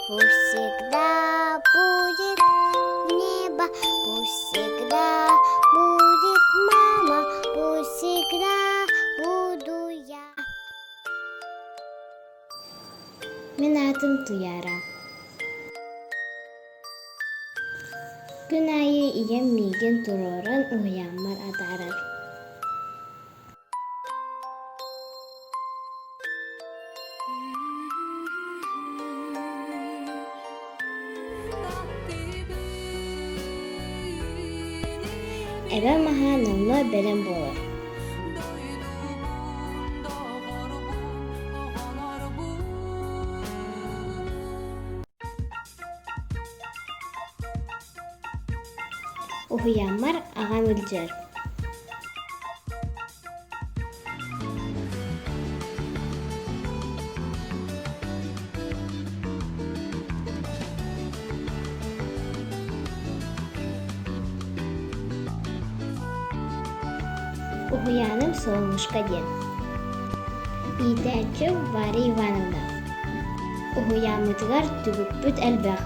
Пусть всегда будет небо, пусть всегда будет мама, пусть всегда буду я. Мин аатым Туяра. Күн аайы ийэм миигин туруоран уһуйааммар атаарар. Эбэм аһа номнуо бэлэм буолар. Уһуйааммар аҕам илдьэр. Уһуйааным Солнышко диэн. Иитээччим Варя Ивановна. Уһуйааммытыгар түбүкпүт элбэх.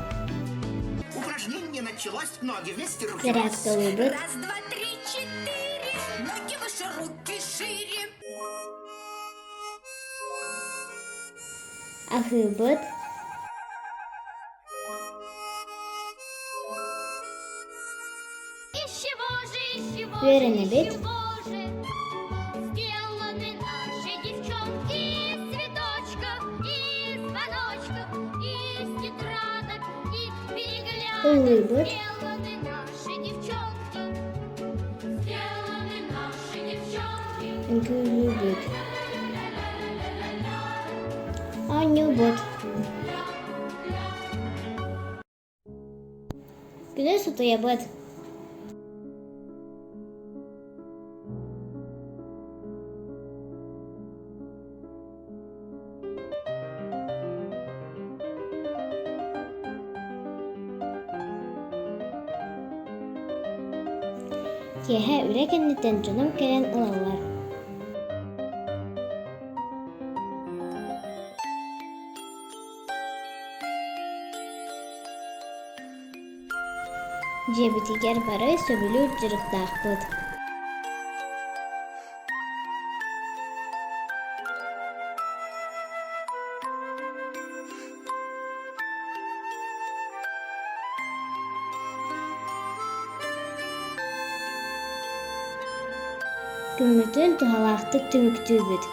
Упражнение началось, ноги вместе, руки Зарядкалыыбыт. Раз, два, три, четыре. Ноги выше, руки шире. Аһыыбыт. Из чего же, из чего же, из Үөрэнэбит. чего же сделаны наши девчонки? Из цветочков, из звоночков, из тетрадок и переглядок Ыллыыбыт. сделаны наши девчонки. Сделаны наши девчонки. Үҥкүүлүүбүт. Оонньуубут. Күнүс утуйабыт. Киэһэ үлэ кэнниттэн дьонум кэлэн ылаллар. Дьиэбитигэр бары сөбүлүүр дьарыктаахпыт. Күммүтүн туһалаахтык түмүктүүбүт.